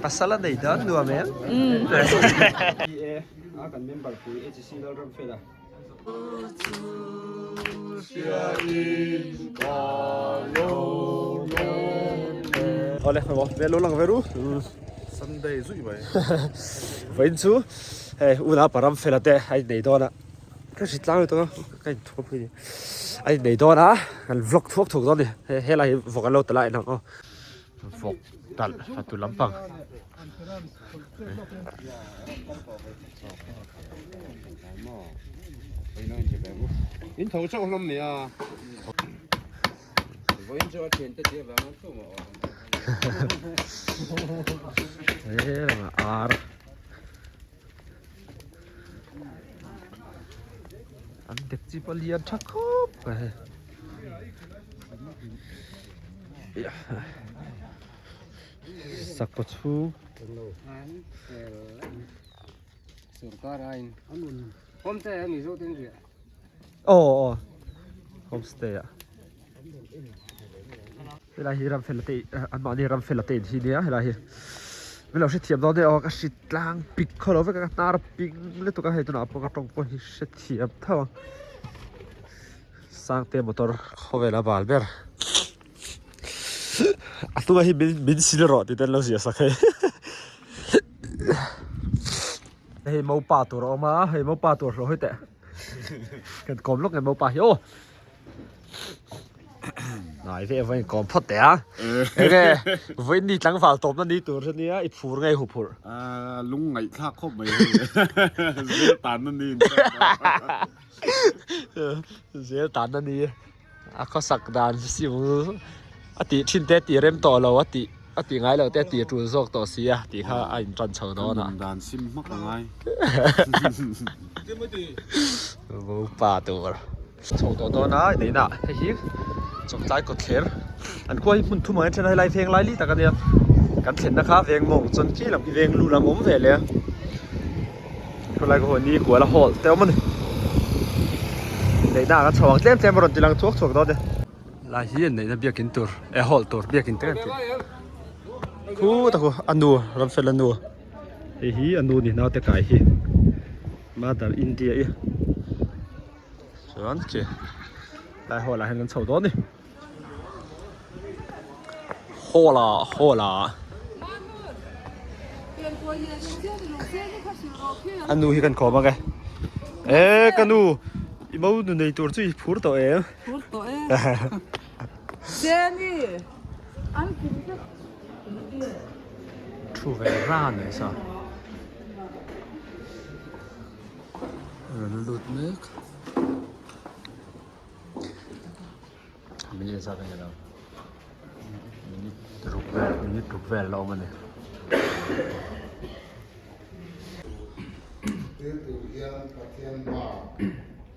Pasal a nei dawn nuam em? A kan member pui HC Lalramfela. Awle maw vel lo lang ve ru. Sunday zui mai. Vawiin chu hei unau Paramfela te a innei dawn a. Ka hri tlang lutuk a ka inthuam pui ni. A innei dawn a kan vlog thuak thuak dawn a ni. Hei helai hi vawk an lo talh a inang aw. Vawk talh fatu lampang. In tho chauh hlawm mai a. Vawiin chu a thiante tir vang an thum a aw. He lamah ar. An dek chi pawh lian tha khawp mai. Sakkaw chhung. Aw aw homestay ah helai hi ramfela te an mahni ramfela te in hi nia helai hi min lo hrethiam dawn nia aw ka hri tlang pik khaw lo vek a ka hnar ping lutuk a hei tunah pawh ka tawng pawh hi hrethiam tho ang sangte motor khawvel a bal ber. A hnungah hi min min sil rawh tih te an lo ziah sak hei hei mopa tur a awm a hei mopa tur hlawh hawi teh kan kawm lawk nge mopa hi aw hnai ve vawiin kawm phawt teh a enge vawiin ni tlangval tawpna ni tur chu nia i phur nge i hu phurh lung ngaihthlak khawp mai hei zel tanna ni zel tanna ni. A khawsak dan siu a tih thin te tih rem tawh lo a tih a tih ngai lo te tih a tul zawk tawh si a tih kha a in tan chho dawn a. Ka nun dan sim hmak a ngai. Upa tur chho tawh dawn a neihna hei hi chawngtlai kawtthler an khua hi hmun thum ang a then a helai veng lai li tak a nia kan thlenna kha veng mawng chuan khi lam khi veng lu lam awm ve leh a khawlai ka haw ni kual a hall te awm a ni neihna ah ka chho ang tlem tlem a rawn ti lang thuak thuak dawn e lai hi an neihna biakin tur eh hall tur biakin te kan tih khu tak u a nu ramfel a nu hei hi a nu ni naute kai hi mother india i chuan khi lai hall ah hian kan chho dawn a ni hall ah hall ah a nu hi kan kawm ang e e ka nu i mo nu nei tur chu i phur tawh em phur tawh e Jenny an kim vek thu ve ran mai sa rawn lut mek. Minute zat a ni lo minute ruk vel minute ruk vel la awm a ni. Thil tur hian Pathian hma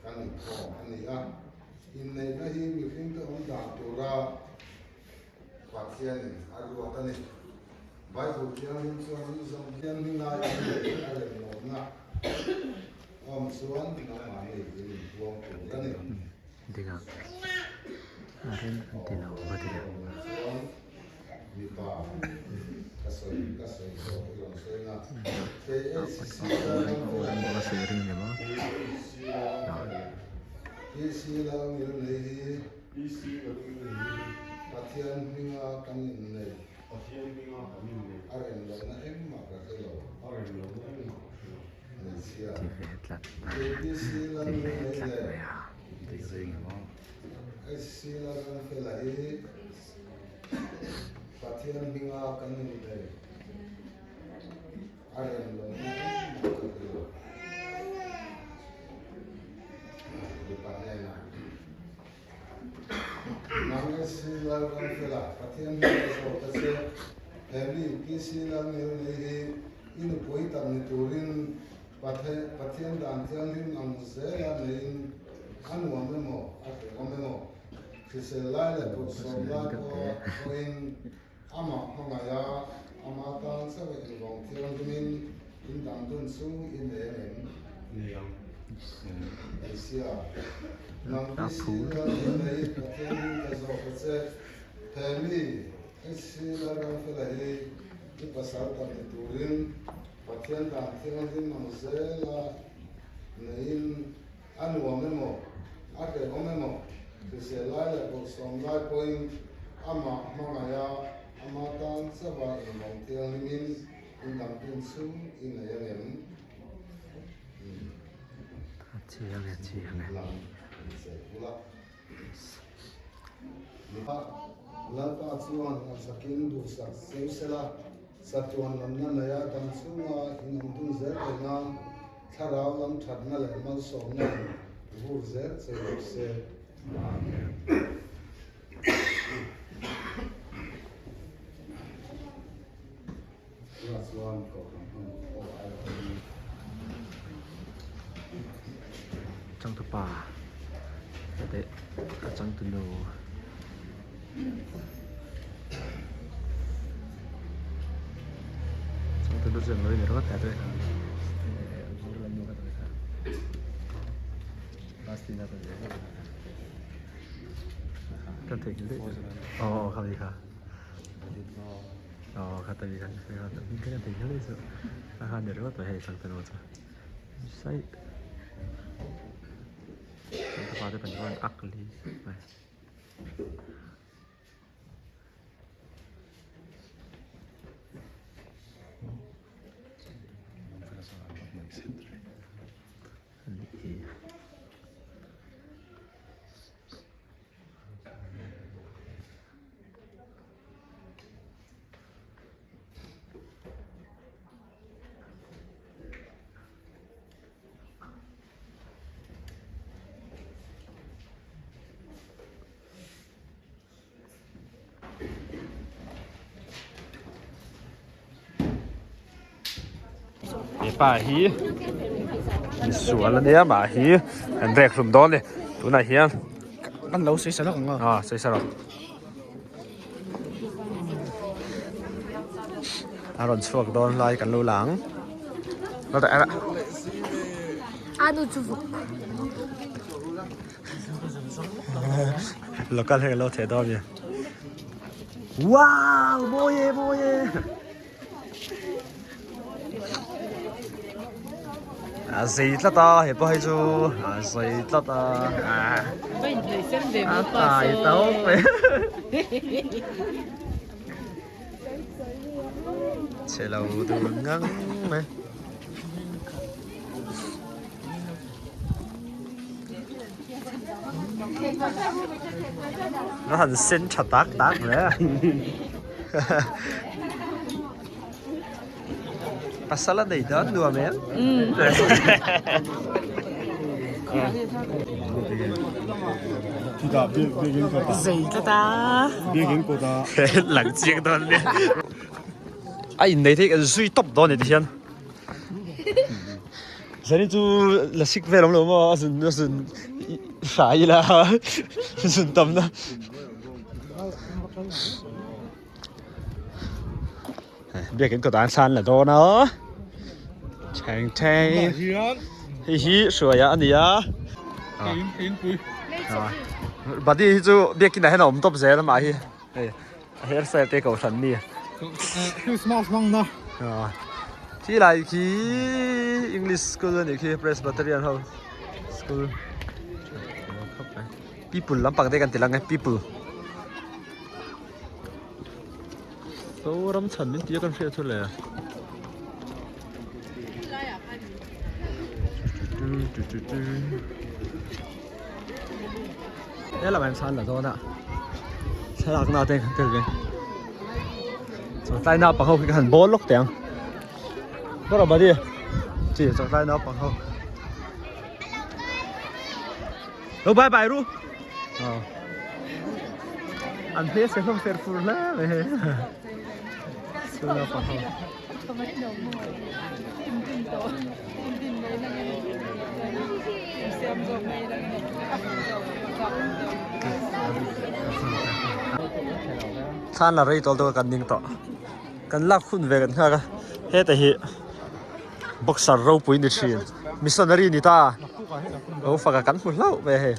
kan inkhawm a ni a, inneihna hi mihringte awm dan tura Pathianin a ruat a ni. Bible Thianghlim chuan mi zawng hian ni ngai an neih a rem lohna awm chuan nangmah nei in inpuang tur a ni. Ding a, a rem an ti lo va ti a. Chuan mipa ka sawi ka sawi zawk i rawn sawi nga KHC Ka sawi ring lem a. PC Lalngilnei hi Pathian hminga kan inneih. Pathian hminga kan inneih. A rem lohna engmah ka hre lo. A rem lohna engmah ka hre lo. Hmeichhia. Ti ve tlat. KPC Ti ve Lalnunei tlat leh mai a. Ti reng em a. HC Lalramfela hi Pathian hminga kan inneih. A rem lohna engmah ka hre lo. Mipa hnenah. Nang SC Lalramfela, Pathian hming ka zawh ta che. He mi PC Lalngilnei hi i nupui tak ni turin Pathian dan thianghlim ang zela neiin a nuam emaw, a hrehawm emaw, hrisel lai leh bawrhsawm lai pawhin amah hmangaih a, ama tan chauh invawng thianghlimin in dang dun chu i nei ang em? Nei ang. Hmeichhia, nang PC Lalngilnei Pathian hming ka zawh ta che. He mi HC Lalramfela hi i pasal tak ni turin Pathian dan thianghlim ang zela neiin a nuam emaw, a hrehawm emaw, hrisel lai leh bawrhsawm lai pawhin amah hmangaiha ama tan chauha invawng thianghlimin indangpin chhung i nei ang em? A chiang e, a chiang e. Lam inchei bula. Lalpa chuan a zakin duhsak cheu sela, chatuan lamna neia dam chhunga in awm dun zel theih nan thlarau lam thatna leh malsawmna in vur zel cheu rawh se. Amen. Tunah chuan kohhran hman pawh a lo awm. Changtupa leh a changtunu changtunu chu an lo inel ringawt thei a kan theihnghilh daih aw aw kha kha. Aw kha ta khan kha ta hming khan thei hial chu a khan ni ringawt mai hei changtunu chu sai changtupa te pahnih chuan ak li mai. He pa hi misual ania mah hi an rek hlum dawn a ni tunah hian Kan lo sawi sa lawk ang aw. Ah sawi sa rawh. A rawn chhuak dawn lai kan lo la ang. Anu chu vuk. Local hi kan lo theh dawn a ni. Wow! Mawi e mawi e. A zei tlat a he pawh hei chu a zei tlat a a tai tau mai chhe lo dun ngang mai. Nó han sen tha tak tak hle a. Pasal a nei dawn nuam em? Zei tlat a. Lang chiang dawn nia. A innei thei kan zui tawp dawn ni tihian. Zanin chu la sik vel awm lo maw a zun a zun hrai ila zun tam na biakin kawt ah an thlan la dawn a thleng thleng hei hi hruaia a ni a body hi chu biakin ah hian a awm tawp zel amah hi. Hei a hairstyle te ko hran mi. Christmas hmang na. Khi lai khi English school a nih khi Presbyterian ho school. People lampang te kan ti lang e people. Zoram chhan min tia kan hriat chu le. Helam an chhan la dawn a thlalak na te kan tel ve chuan tlai naupang ho khi ka han bawl lawk teh ang kawr buddy chi chuan tlai naupang ho lo bye bye ru an hmel se hlawm fer fur hle mai hei school naupang ho. Thlan la rei tawlh deuh a kan ning tawh kan lak hun ve kan nghak a heta hi boxer ropui ni thin missionary ni ta lo faka kan hmu hlauh mai a hei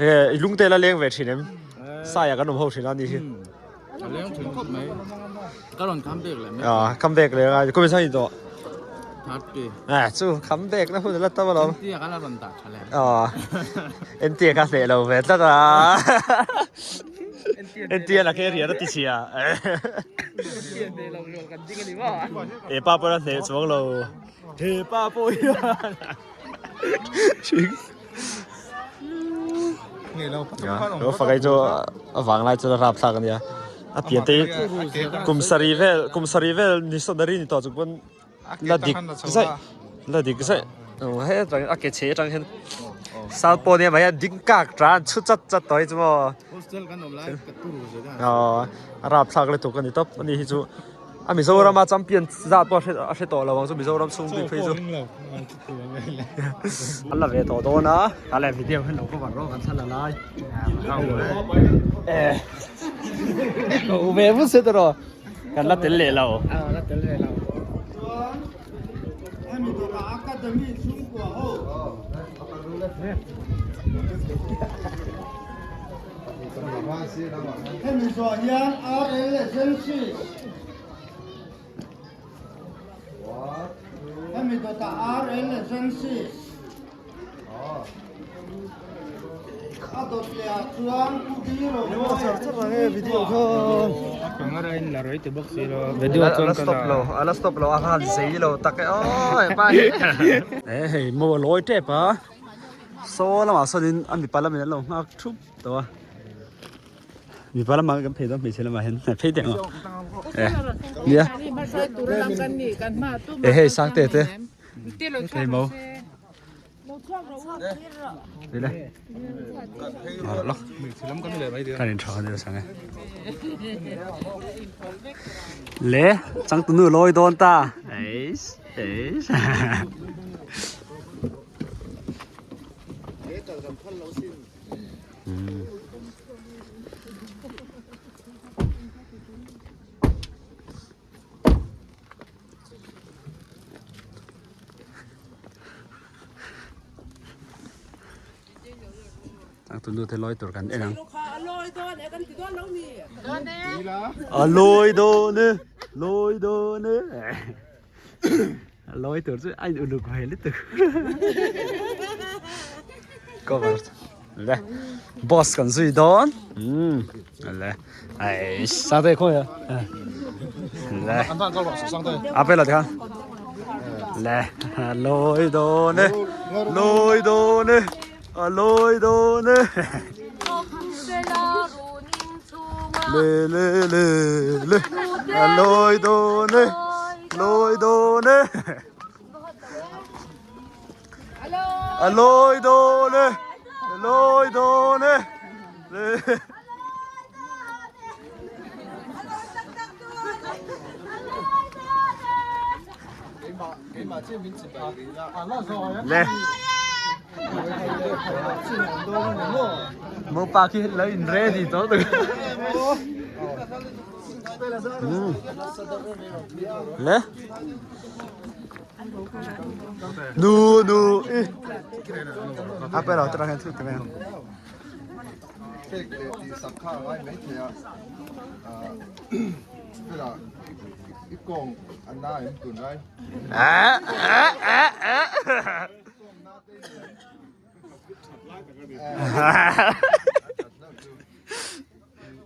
e i lung te la leng ve thin em. Saia kan awm ho thin a ni hi. A leng thin khawp mai. Ka rawn come back leh mai. Ah, come back leh a kum sang tawh. 30. Ah, chu come back na hun la tam alawm. Entia ka la rawn dah tha leh. Ah. Entia ka hleh lo ve tlat a. Entia la ke rian a ti chhia. E pa pawh a hleh chuang lo. He pa pawh hian. Lo fakai chu a vang lai chuan a rap thlak a nia a pian te hi kum sarih vel kum sarih vel ni sawnari ni tawh chung pawn la dik zaih la dik zaih hetah a ke chhe atang hian sal pawh nia mai a ding kak tan chhu chat chat tawh hi chu maw aw a rap thlak lutuk a ni tawp a ni hi chu. A Mizoram a champion zat pawh a hre tawh lo ang chu Mizoram chhung bik phei chu. An la ve tawh dawn a. Ta leh video hi lo cover rawh kan thla la lai. Eh. Ko ve vut se tawh. Kan la tel leh lo. La tel leh lo. Hemi zawh hian RL Agencies Hemi dawtah RL Agencies a dawt leh ah chuan Pu B Ala stop lo ala stop lo a han zei lo tak e aw pa hi e hei mo a lawi tep a saw lamah sawnin a mipa lamin an lo nghak thup tawh a mipa lamah kan phei dawn hmeichhe lamah hian phei teh ang e nia e hei sangte te hei mo le kan in tha kan sang e le changtunu lawi dawn ta eis eis Tunu te lawi tur kan en ang. A lawi dawn e, lawi dawn e. A lawi tur chu a in uluk ve lutuk. Cover le boss kan zui dawn. Le ai sang te khawi a. Le a pe lo te khan. Le lawi dawn e, lawi dawn e. A lawi dawn e. Le le le le. A lawi dawn e. Lawi dawn e. A lawi dawn e. Lawi dawn e. Le. Le. Mo pa khi lo in ready to tu. Le. Nu nu i. A pe lo tra hen thu te me. Pek leh tih sak kha a ngai maithei a, fela i kawng a na em tun lai.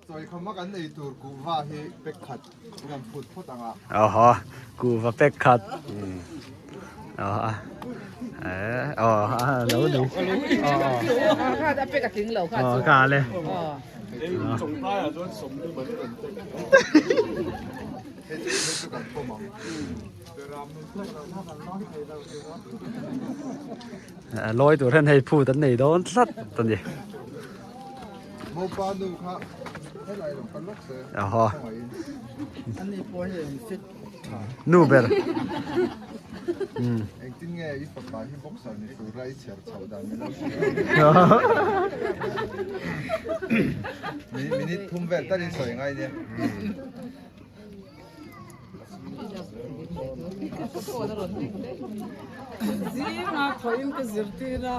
Chawikhawma kan ei tur kuhva hi pek khat kan phut phawt ang a. Awhaw, kuhva pek khat. Awhaw. Eh, aw lo ni. Kha pek a tling lo kha chu. Kha le. Lawi tur hian hei phut an nei dawn tlat a ni. Awhaw. Nu ber. Engtin nge i fapa hi boxer ni tura i chher chhoh dan min lo hrilh a. Minute thum vel tal in sawi ngai nia. Zinga thawhin ka zirtir a,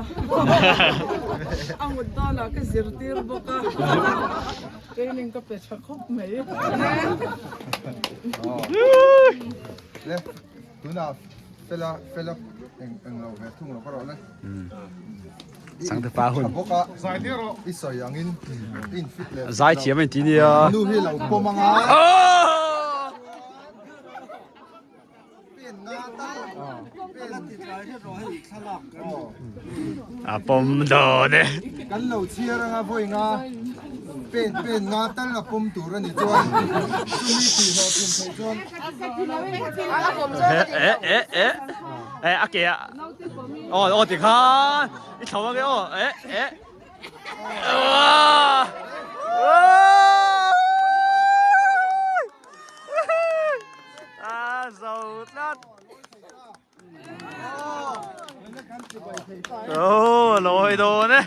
a mut dawnah ka zirtir bawk a, training ka pe tha khawp mai. Le, tunah fela fela eng eng lo ve thung lo ka rawh le. Sangte pa hun. Bawk a, i sawi angin i infit leh. Zai thiam a inti nia. Nu hi lo pawm anga. A pawm dawn e. Kan lo chhiar anga vawi nga pen pen nga tal a pawm tur a ni chuan chumi tih hlawh thin theih chuan E e e e a ke a aw aw tikhan i thlo ange aw e e A zo tlat. Oh, loi dawn e.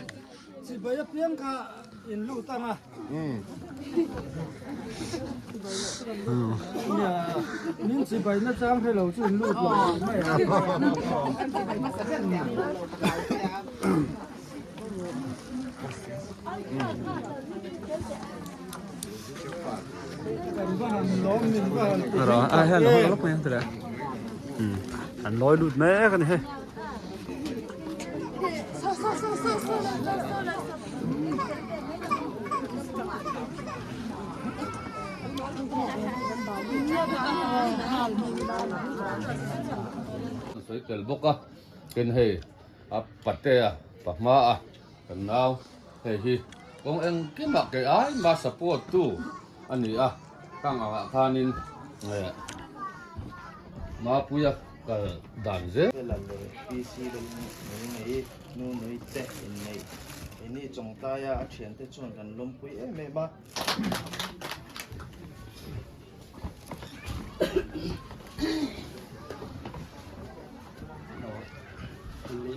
Chibai apiang kha in lut ang a. Min chibai na chang hre lo chu in lut lo mai ang. Rồi, ai hay là lúc này thế này. Anh lôi lút mé cái này. Sawi tel bawk a, tin hei a pate a pa hma a kan nau hei hi kawng engkimah kei ai mah support tu a ni a khang angah khanin eh Mapuia kal dan zel. Fela leh PC leh nui nei nu nui te inneih ini chawngtaia a thiante chuan kan lawmpui em em a.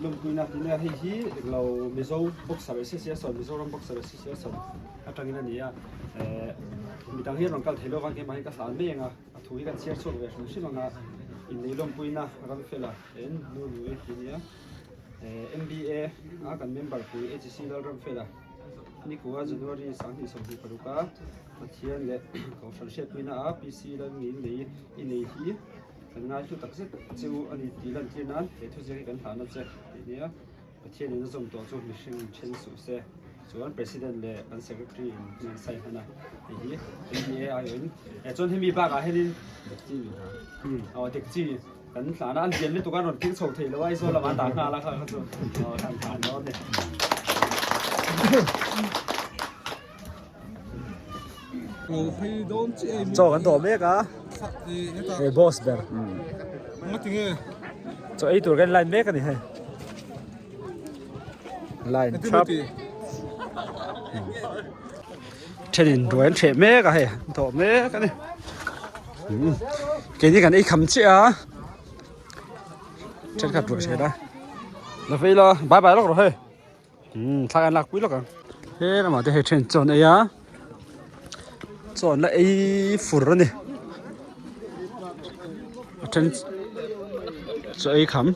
Lawmpuina tuna hei hi englo Mizo Boxer Association Mizoram Boxer Association atangin a ni a eh midang hi an rawn kal thei lo vang keimah hi ka hlan mai ang a a thu hi kan chhiar chhuak ve hrim hrim ang a inneih lawmpuina Ramfela en nu nui tih a ni a eh M_B_A a kan member pui H_C Lalramfela nikua January 2026 a Pathian leh Kohhran hriatpuina a P_C Lalngil nei i nei hi. Kan ngaihlu tak zet che u a ni tih lantir nan he thuziak hi kan hlahna che tih nia Pathian in a zawm tawh chu mihring then suh se. Chuan President leh kan Secretary in hmun an sign hman a hei hi NDA aiawhin eh chuan hemi bakah hianin aw dekchi kan hlahna an lian lutuk a an rawn keng chho thei lo a Aizawl lamah an dah nghal a kha kha chu aw kan hlan dawn a ni. Chaw kan dawh mek a he boss ber chaw ei tur kan line mek a ni hei line thap thenin ruai an hreh mek a hei an dawh mek a ni keini kan ei kham chiah a thenkhat ruai hreh la la vei la bye bye lawk rawh hei. Umm thla kan lak pui lawk ang he lamah te hei then chaw an ei a chaw an la ei fur a ni a then chaw ei kham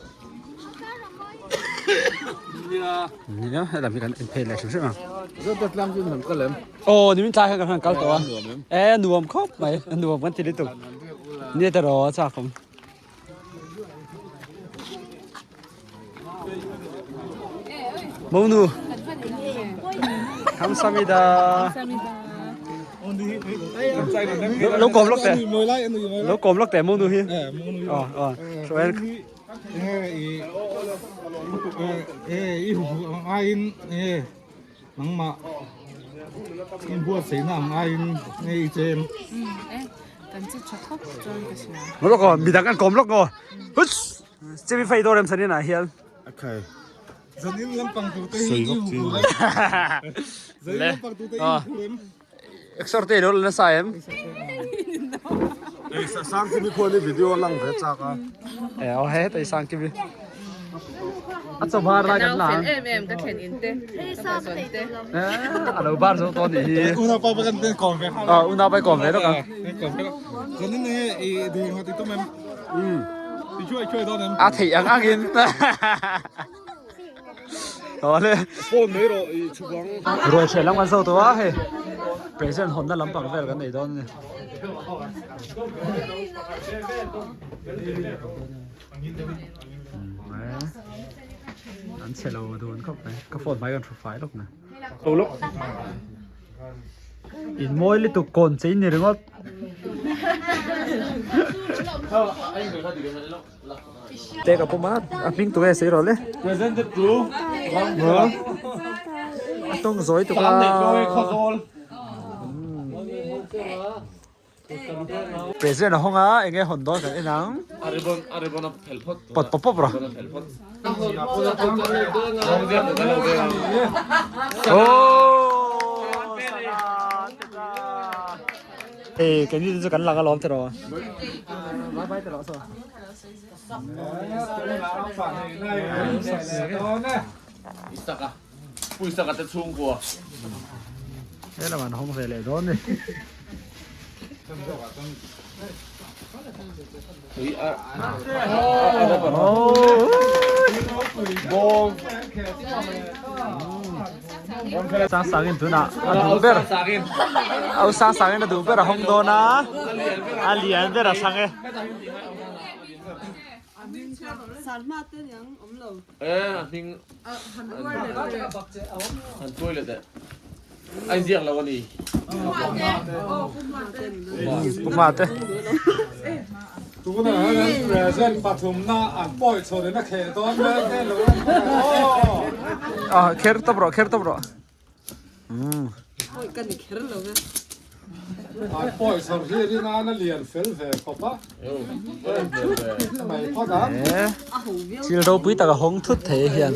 nia helam hi kan en phei leh hrim hrim ang aw nimin tlai khan kan kal tawh a e nuam khawp mai nuam kan ti lutuk nia te rawh a chak awm. Monu Kamsamida Lo kawm lawk teh Lo kawm lawk teh monu hi Ờ ờ Rồi I hu ang aiin nangmah in buatsaihna ang aiin nge i chem? Kan che tha khawp chuan ka hria. Lawk aw midang an kawm lawk aw. Huss! Chemi fei dawr em sanin ah hian. Okay. Zanin lampang tur te hi i hu tur em? Zanin lampang tur te hi i hu tur em? Exor te lo la nasa em? Ei sang kimi khuan i video lang ve chak a. E aw he tei sang kimi. A chaw bar lai kan la. Nau fel em em ka thlen in te. Ka zawn te. A lo bar zo to ni hi. Una pa kan ten kom ve. Ah una pa kom ve lo ka. Kom ve. Zanin e i de ngati to mem. A theih ang angin. Awle. Phone mai rawh i chhuk ang. Ruai ṭhian lam kan zo tawh a hei. Present hawnna lampang vel kan nei dawn a ni. An chhe lo dun khawp mai. Ka phone hmai kan hru fai lawk na. In mawi lutuk kawn che in ni ringawt. Te ka pawm a, a hming tu nge sei rawh le. Presented to A tawng zawi tuk a. President a hawng a, eng nge hawn dawn kan en ang. A ribbon a ribbon a phel phawt. Pawt pawp pawp rawh. A phel phawt. Oh! Hey, kan ni chu kan lang alawm tiraw. Bye bye tiraw so. Isaka. Puisaka te chhungkua. He lam an hawng ve leh dawn ni. Sang sangin tunah a duh ber au sang sangin a duh ber a hawng dawn a a lian ber a chhang e. E a hming han tuai leh teh a inziak lo a ni. Puma te. Tunah hian an present pathumna an pawi chhuah in a kheh dawn mek e lo en aw. Ah kher tawp rawh kher tawp rawh. Pawi ka ni kher lo ve. An pawi chhuah hi rin an a lian fel ve khawp a. Mai phawt ang. Thil ropui tak a hawng thut thei hian.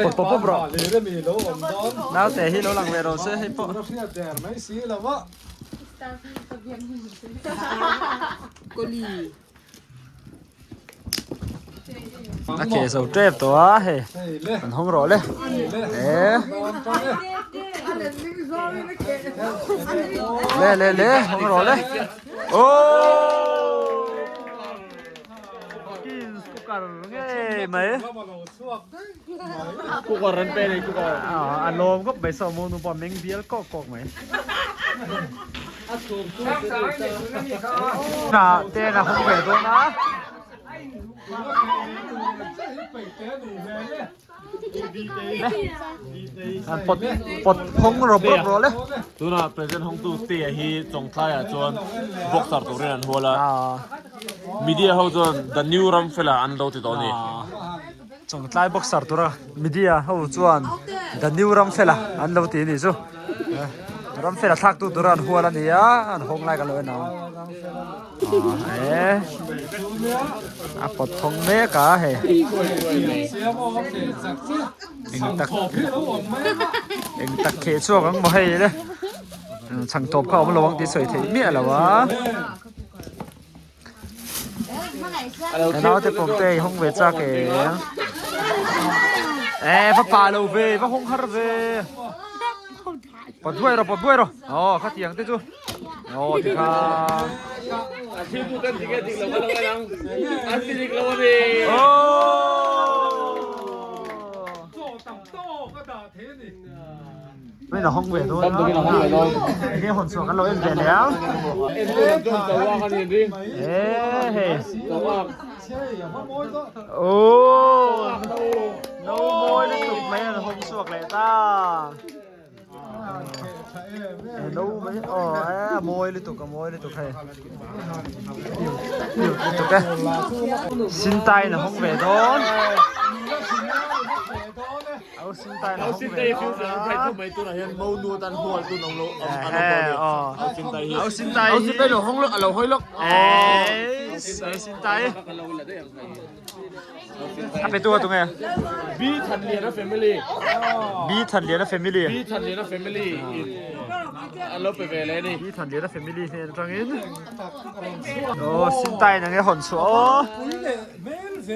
Pawp pawp pawp rawh. Naute hi lo lang ve rawh se hei pawh. A ke zo tep tawh a hei an hawng rawh le e le le le hawng rawh le oh cooker ngei mai Cooker an pe nei cooker a lawm khawp mai saw monu pawh a meng bial kawk kawk mai Hnah ten a hawng ve dawn a. An pawt pawt hawng rawp rawp rawh le. Tunah President Hawngtu te hi Chawngtlai ah chuan boxer turin an hual a. Media ho chuan The New Ramfela an lo ti tawh a ni. Chawngtlai boxer tura media ho chuan The New Ramfela an lo ti a nih chu. Ramfela thlak tu tura an hual a ni a, an hawng lai ka lo en ang. E a pawt thawng mek a hei. Eng tak eng tak kheh chhuak ang maw hei le. Chhang tawp kha awm lo ang tih sawi theih miah lo a. Naute pawm te i hawng ve chak e. E va pa lo ve va hawng har ve. Pawt buai rawh pawt buai rawh. Aw khatiang te chu. Aw tikhan. A thil tu kan dik e dik lo kan lo en ang. An ti dik lo a ni. Min a hawng ve dawn a. Enge hawn chhuah kan lo en ve leh ang. E hei. Aw. No mawi lutuk mai an hawng chhuak leh ta. No mai aw e a mawi lutuk a mawi lutuk hei. Lutuk e. Sintai in a hawng ve dawn. Au sintai in a hawng ve dawn. Au sintai Au sintai lo hawng lawk a lo hawi lawk. Au sintai. A pe tu a tunge? B Thanliana family. B Thanliana family. B Thanliana family in an lo pe ve le ni. B Thanliana family hnen atangin. Oh Sintai nang e hawn chhuah aw.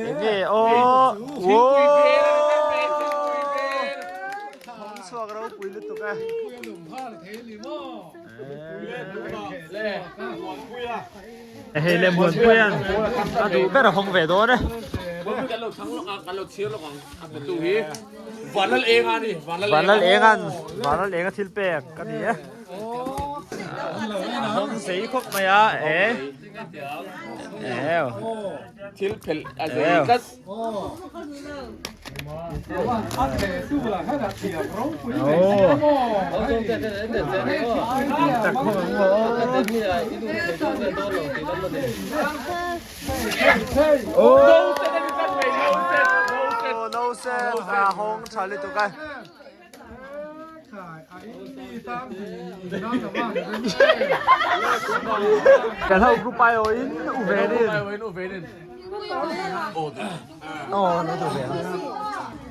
Enge aw. Hawn chhuak. chhuak ropui lutuk e. Hei le Muanpuia'n a duh ber a hawng ve dawn e. Vanlal enga'n Vanlal enga thil pek a ni e. A hawng sei khawp mai a e. Thil phelh a zei tlat. No set a hawng tha lutuk a. Kan ho group ai awh in u venin. Aw lo duh ve a.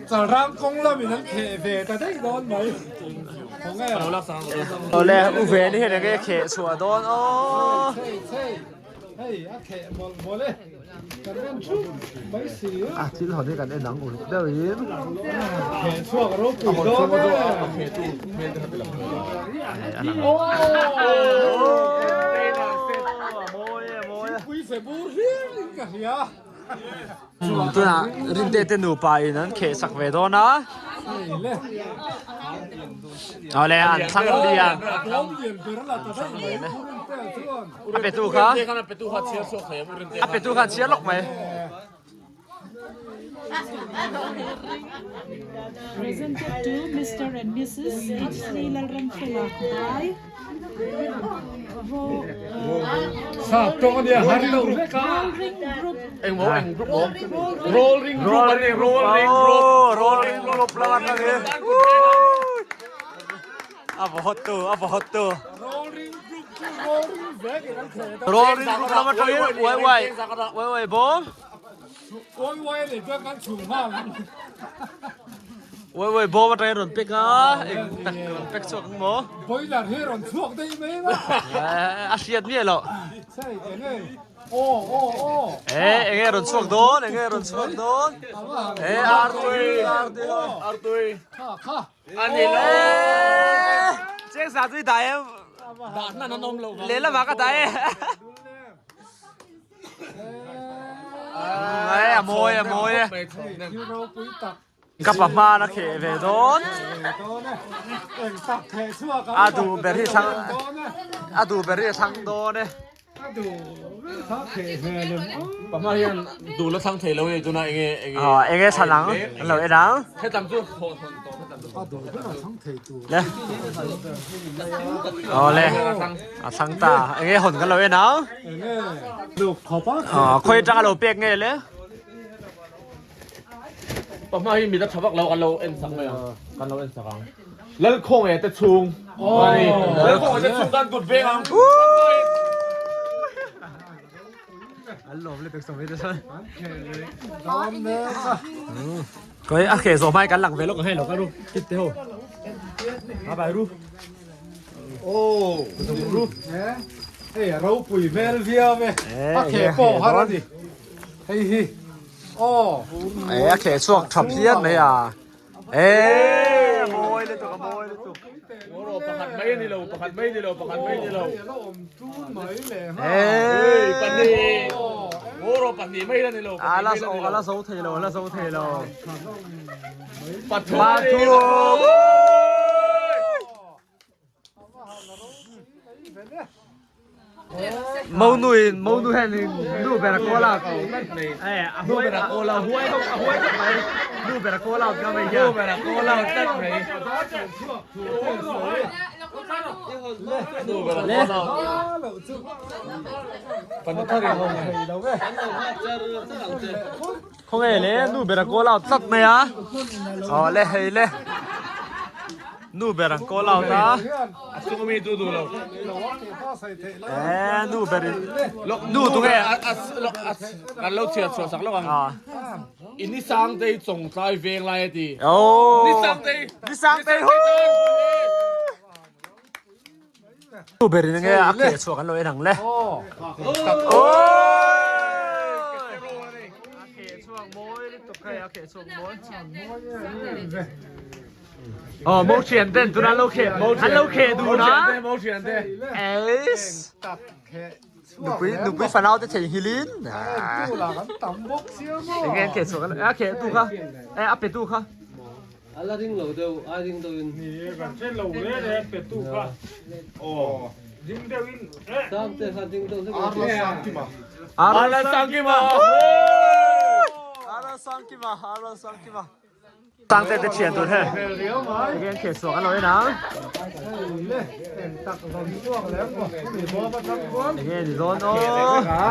Chalrang kawng lamin an kheh ve ta daih dawn mai. Awle u veni hian enge kheh chhuah dawn aw. Hei a kheh mawlh mawlh e. Kan en thup mai si a. A thil hawn hi kan en ang uluk deuhin. Kheh chhuak ropui dawn e. Thingpui fe bur hlir in ka hria. Tunah Rinte te nupa in an kheh sak ve dawn a. Awle an thlang lian. A petu kha a petu kha chhiar lawk mai. Presented to Mr. and Mrs. H. Lalramfela by Sap tawng ania har lo vek a. Rolling Group. Engmaw eng group maw? Rolling Group a ni Rolling Group. Rolling Group lam atang hi. A va hot tu a va hot tu. Rolling Group chu rolling vek in an kheh ta. Rolling Group lam atang hi uai uai uai uai bawm. Uai uai a nih chuan kan chhung nghal ang. Uai uai bawm atangin rawn pek a, eng tak rawn pek chhuak ang maw? Boiler hi rawn chhuak daih mai a. A hriat miah loh. Sei eng nge? Aw aw aw. E eng nge rawn chhuak dawn? Eng nge rawn chhuak dawn? E artui artui artui. Kha kha. Ani lo. Cheng sa tui dah em? Dah hnan an awm lo. Lehlamah ka dah e. A mawi a mawi e. Ka pa hman a kheh ve dawn. A duh ber hi thlang a duh ber hi a thlang dawn e. Pa hma hian duh la thlang thei lo e tuna enge enge. Enge thlan ang an lo en ang. Hetam chu haw thawn tawh hetam chu. A duh ber a thlang thei tur. Le. Awle. A thlang ta. Enge hawn kan lo en ang. Khawi atanga lo pek nge le? Pa hma hi mit a tha vak lo kan lo en sak mai ang. Kan lo en sak ang. Lalkhawng e te chhung. Lalkhawng e te chhung tan kut veng ang. An lawm le pek sawm te chuan. Koi a khe zawh hmai kan lang ve lawk ang hei lo ka ru tip te ho. Ba bai ru. Oh, ru. Hei a ropui hmel viau e. A khe pawh har a ni. Hei hi. Oh. E a khe chhuak tha phian mai a. E mawi lutuk a mawi lutuk. Ro pakhat mai ani lo pakhat mai ni lo pakhat mai ni lo. E pahnih. Ro pahnih mai la ni lo. A la zo a la zo thei lo a la zo thei lo. Pathum. Pathum. Monu in monu hian in nu ber a call out a huai a huai a huai khawp mai nu ber a call out nga mai hian nu ber a call out tlat mai nu ber a call out panu thar in hawng Khawnge le nu ber a call out tlat mai a aw le hei le nu ber an call out a a chung ami tu duh lo e nu ber in nu tu nge kan lo chhiar chhuah sak lawk ang in ni sang te chawng tlai veng lai a ti ni sang te ni sang te hu Nu ber in nge a kheh chhuak an lo en ang le. A kheh chhuak mawi lutuk hei a kheh chhuak mawi. Oh mo thian ten tuna lo khe an lo khe dun a. Mo thian te. Eis. Nupui nupui fanau te thei hilin. Tu la kan tam bawk sia maw. Enge an khe chhuak a khe tu kha. E a pe tu kha. Ala ring lo deuh a ring deuh in. Ni e kan hre lo le le pe tu kha. Aw ring deuh in e. Sang te kha ding deuh hlek. Arla Sangkima. Arla Sangkima. Arla Sangkima Arla Sangkima. Sangte te thian tur he. Enge an khe chhuak an lo en ang. Enge ni dawn aw.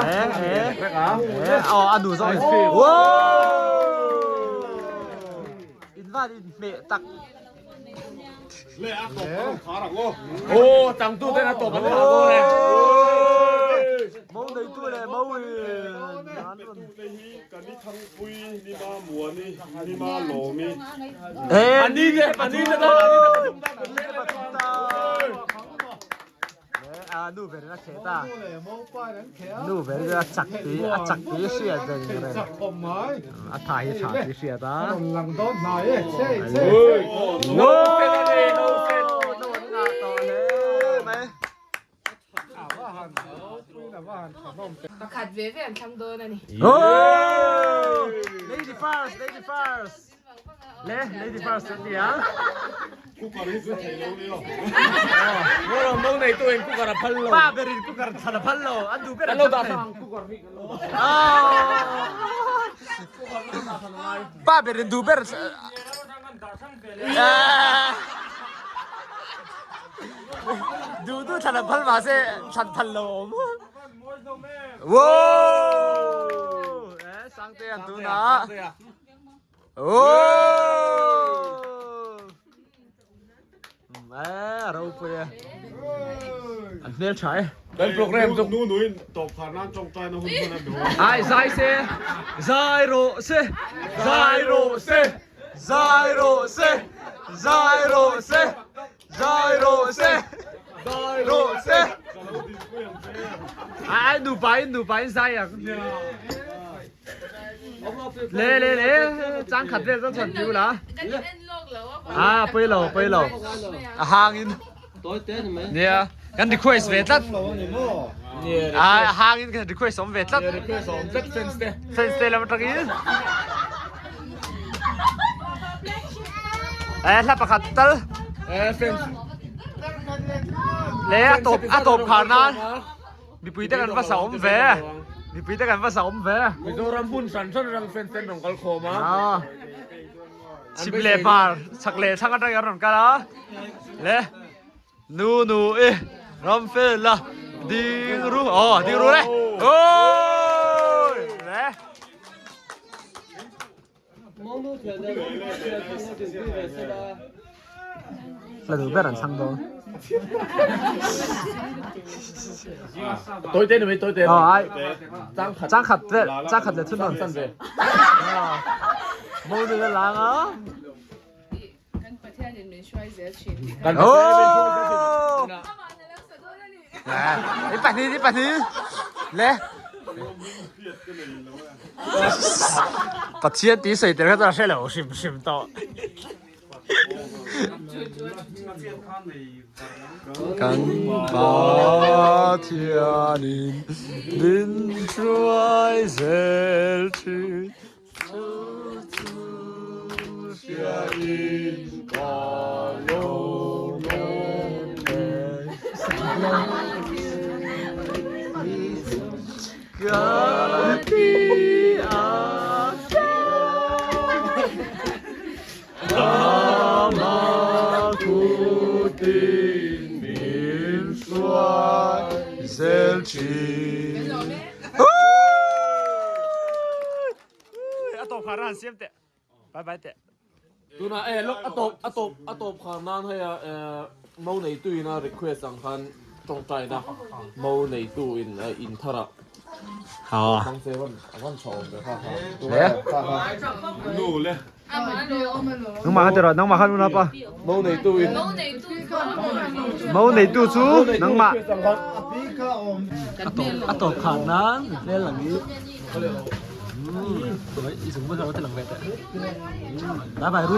E e e aw a nu zawk. Wow! In van in hmeh tak. Le a tawp a rawn khar ang aw. Aw tangtu ten a tawp an khar dawn e. Mo neitu leh mo in an rawn. Te hi kan i thangpui ni ma muani ni ma lawmi. Ani te ani te ta ani te pathum ta ani te pathum ta. A nu ber in a kheh ta. Nu ber in a chak tih a chak tih hriat reng reng. A tha hi tha tih hriat a. Lang dawn hnai e. Chei chei. No set a ni no set. No an ngah tawh hle mai. Pakhat ve ve an thlang dawn a ni. Oh! Lady first, lady first. Le, lady first an ti ang. Cooker hi chu thei lo ni aw. Mo mo nei tu in cooker a phal lo. Pa ber in cooker thlan a phal lo. An duh ber an lo dah thang cooker hi kan lo dah. Pa ber in duh ber. Duh duh thlan a phal mahse thlan phal lo a awm. Wow! Eh, Sangte an tunah. Oh! Eh, a ropui e. An hmel tha e. Kan program chu nu nuin tawp khar nan tawngtai na hun hman a duh. Ai zai se. Zai rawh se. Zai rawh se. Zai rawh se. Zai rawh se. Zai rawh se. Zai rawh se. Ai nupa in nupa in zai ang. Le le le chang khat vel chuan chhan tiu la. A pawi lo pawi lo. A hang in. Nia kan request ve tlat. A hang in kan request awm ve tlat. Request awm tlat fans te. Fans te lam atangin. Eh hla pakhat tal. Eh fans. Le a tawp a tawp khar nan. Mipui te kan va sa awm ve. Mipui te kan va sa awm ve. Mizoram hmun hran hran atang fans ten rawn kal khawm a. Chhim leh hmar chhak leh thlang atang an rawn kal a. Le nu nu i ram fel la ding ru aw ding ru le. Oi le. La duh ber an chhang dawn. Toi te ni mai toi te. Aw ai. Chang khat vel, chang khat le thun nawn. Chan ve. Mo nu la lang a. Kan Pathian in min hruai zel thin. Kan Pathian in min hruai zel thin. I pahnih, i pahnih. Le. Pathian tih sawi tel kha chuan a hre lo hrim hrim tawh. Kan Pathianin min hruai zel thin. Chu chu hriain ka lo lawm e. Ka ti a che. Ama kutin min hruai zel thin. A tawp khar nan siam teh. Bye bye teh. Tuna e lok a tawp a tawp a tawp khar nan hei a mo neitu in a request ang khan tawngtai na mo neitu in in thar ah thang se van a van tha awm ve kha kha kha kha Nu le. Nangmah kha tiraw nangmah kha nu napa. Mo neitu in Mo neitu chu nangmah. A tawp khar nan hmel lang hi. Bye bye Ru.